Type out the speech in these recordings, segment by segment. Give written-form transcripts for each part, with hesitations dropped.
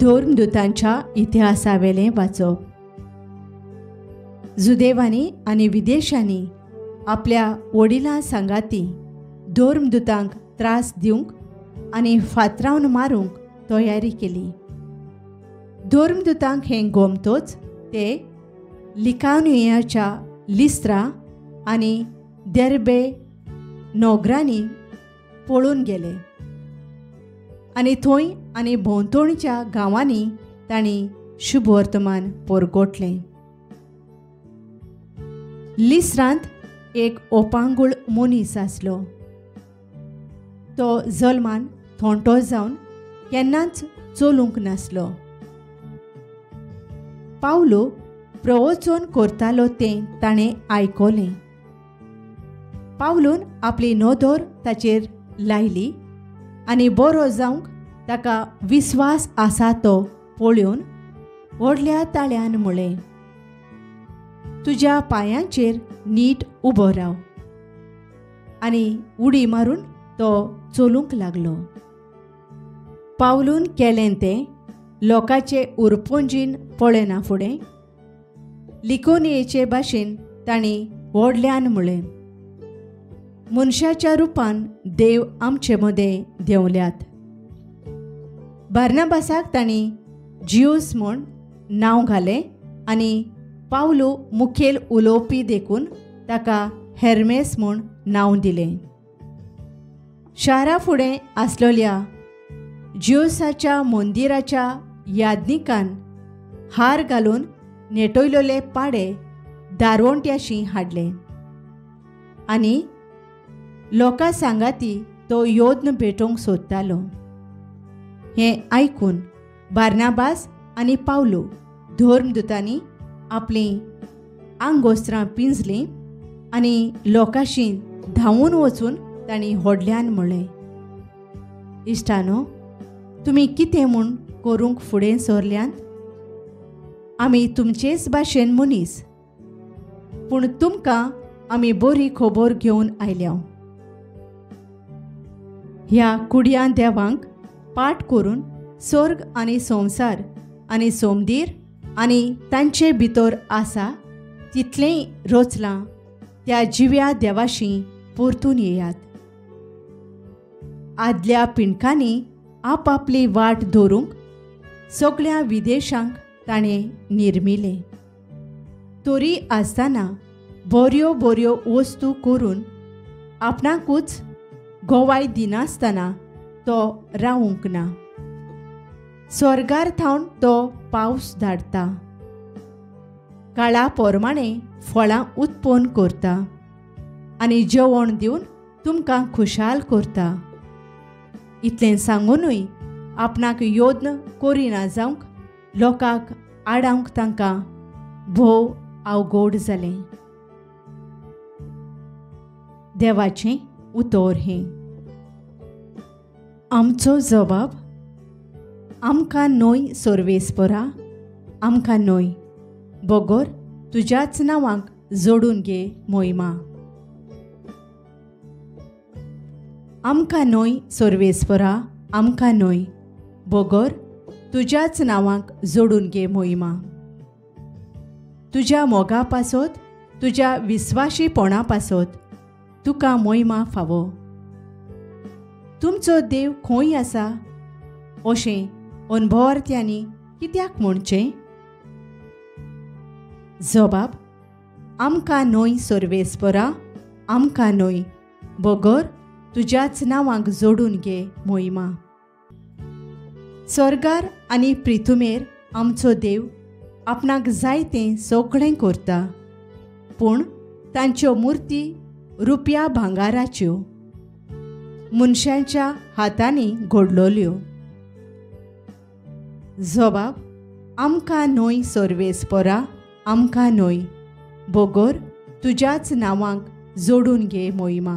धर्मदूतांच्या इतिहासावेलें वाचप. जुदेवांनी आनी विदेशांनी आपल्या वडिलां सांगाती धर्मदूतांक त्रास दिवंक आनी फातरावन मारूंक तयारी केली. धर्मदूतांक हें गोमतोच ते लिकानियाच्या लिस्त्रा आनी देर्बे नोगरांनी पळून गेले आनी थंय आनी भोंवतणच्या गांवांनी तांणी शुभवर्तमान परगटलें. लिस्त्रांत एक ओपांगूळ मनीस आसलो. तो जल्मान थोंटो जावन केन्नाच चलूंक नासलो. पावलो प्रवचन करतालो तें ताणें आयकलें. पावलून आपली नदर ताचेर लायली आनी बरो जावंक ताका विस्वास आसा तो पळोवन व्हडल्या ताळ्यान म्हळें, तुज्या पांयांचेर नीट उबो राव. आनी उडी मारून तो चलूंक लागलो. पावलून केलें तें लोकांचे उरपोंजीन पळयना फुडें लिकोनियेचे भाशेन तांणी व्हडल्यान म्हळें, मनशाच्या रुपान देव आमचे मदें देंवल्यात. बार्नाबासाक तांणी जियूस म्हूण नांव घालें आनी पावलू मुखेल उलोवपी देखून ताका हेर्मेस म्हूण नांव दिलें. शारा फुडें आसलेल्या जियूसाच्या मंदिराच्या याज्ञिकान हार घालून नेटयलेले पाडे दारवंट्याशी हाडले आनी लोकां सांगाती तो योद्न भेटोवंक सोदतालो. हें आयकून बार्नाबास आनी पावलो धर्मदूतांनी आपलीं आंगोस्त्रां पिंजलीं आनी लोकांशी धांवून वचून तांणी व्हडल्यान म्हळें, इश्टानो, तुमी कितें म्हूण करूंक फुडें सरल्यांत? आमी तुमचेच भाशेन मनीस, पूण तुमकां आमी बरी खबर घेवन आयल्या. ह्या कुडयां देवांक पाठ करून स्वर्ग आनी संवसार आनी सोमदीर आनी तांचे भितर आसा तितलेंय रचलां त्या जिव्या देवाशी परतून येयात. आदल्या पिंडकांनी आपापली वाट धरूंक सगळ्या विदेशांक ताणें निर्मिलें. तरी आसतना बऱ्यो बऱ्यो वस्तू करून आपणाकूच गोवाय दिनासतना तो रावूंक ना. स्वर्गार थावन तो पावस धाडटा, काळा प्रमाणे फळां उत्पन्न करता आनी जेवण दिवन तुमकां खुशाल करता. इतलें सांगुनूय आपणाक योद्न करिना जावंक लोकांक आडावंक तांकां भोव अवघड जालें. देवाचें उतर हें. आमचो जबाब, आमकां न्हय सर्वेस्परा, आमकां न्हय, बगर तुज्याच नांवाक जोडून घे मोहिमा. आमकां न्हय सर्वेस्परा, आमकां न्हय, बगर तुज्याच नांवाक जोडून घे मोहिमा. तुज्या मोगा पासत, तुज्या विस्वाशीपणा पासत तुका मोहिमा फावो. तुमचो देव खंय आसा अशें अणभवार्थ्यांनी कित्याक म्हणचें? जबाब, आमकां न्हय सर्वेस्परा, आमकां न्हय, बगर तुज्याच नांवाक जोडून घे मोहिमा. स्वर्गार आनी प्रिथुमेर आमचो देव आपणाक जाय तें सगळें करता, पूण तांच्यो मुर्ती रुपया भांगाराच्यो, मनशांच्या हातांनी घडलोल्यो. जबाब, आमकां न्हय सर्वेस्परा, आमकां न्हय, बगर तुज्याच नांवाक जोडून घे मोहिमा.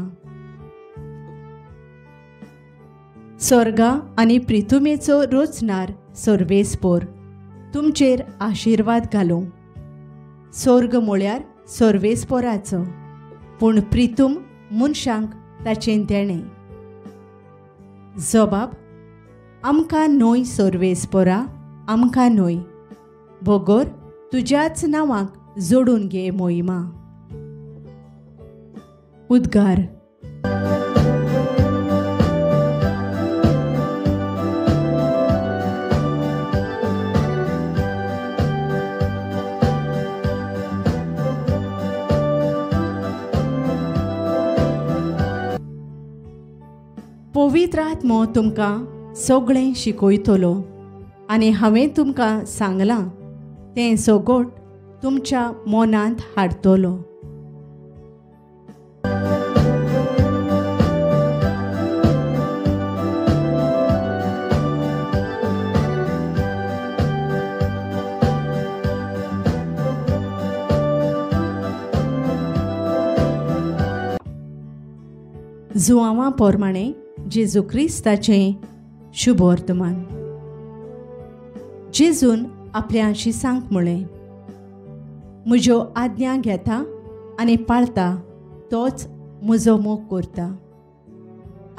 स्वर्गा आनी प्रिथुमेचो रचणार सर्वेस्पोर तुमचेर आशिर्वाद घालूं. स्वर्ग म्हळ्यार सर्वेस्पोराचो, पूण प्रिथूम मनशांक ताचें देणें. जबाब, आमकां न्हय सर्वेस्पोरा, आमकां न्हय बगर तुज्याच नांवाक जोडून घे मोहिमा. उद्गार. पवित्र आत्मो तुमकां सगळें शिकयतलो आनी हांवें तुमकां सांगलां तें सगोट तुमच्या मनांत हाडटलो. जुआंवा प्रमाणें जेजू क्रिस्ताचें शुभवर्तमान. जेजून आपल्या शिसांक म्हळें, म्हज्यो आज्ञा घेता आनी पाळता तोच म्हजो मोग करता,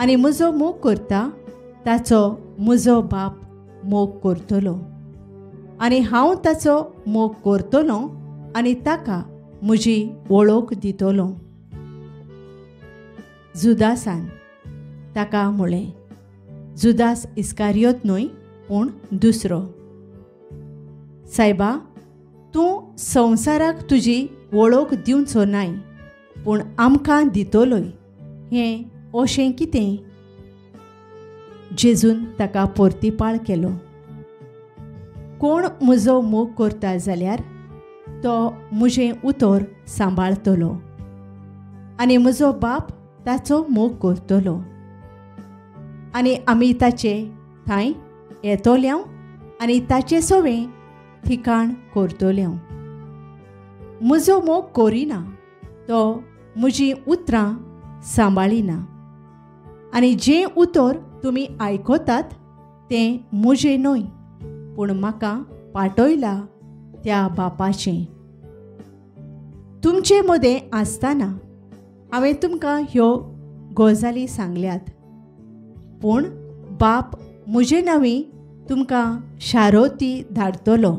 आनी म्हजो मोग करता ताचो म्हजो बाप मोग करतलो, आनी हांव ताचो मोग करतलो आनी ताका म्हजी वळख दितलो. जुदासान ताका म्हळें, जुदास इस्कारियोत न्हय पूण दुसरो. सायबा, तूं संवसाराक तुजी वळख दिवचो नाय पूण आमकां दितलोय, हें अशें कितें? जेजून ताका परतिपाळ केलो, कोण म्हजो मोग करता जाल्यार तो म्हजें उतर सांबाळतलो आनी म्हजो बाप ताचो मोग करतलो, आनी आमी ताचे थंय येतोल्या आनी ताचे सवें ठिकाण करतोल्या. म्हजो मोग करिना तो म्हजीं उतरां सांबाळिना, आनी जें उतर तुमी आयकतात तें म्हजें न्हय पूण म्हाका पाठयला त्या बापाचें. तुमचे मदें आसतना हांवें तुमकां ह्यो गजाली सांगल्यात, पूण बाप म्हजे नांवी तुमकां शारोती धाडटलो,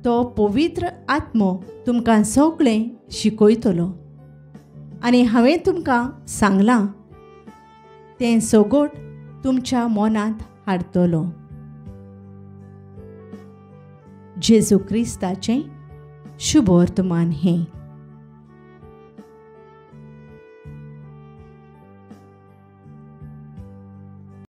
तो पवित्र आत्मो तुमकां सगळें शिकयतलो, आनी हांवें तुमकां सांगलां तें सगोट तुमच्या मनांत हाडटलो. जेजू क्रिस्ताचें शुभवर्तमान हें.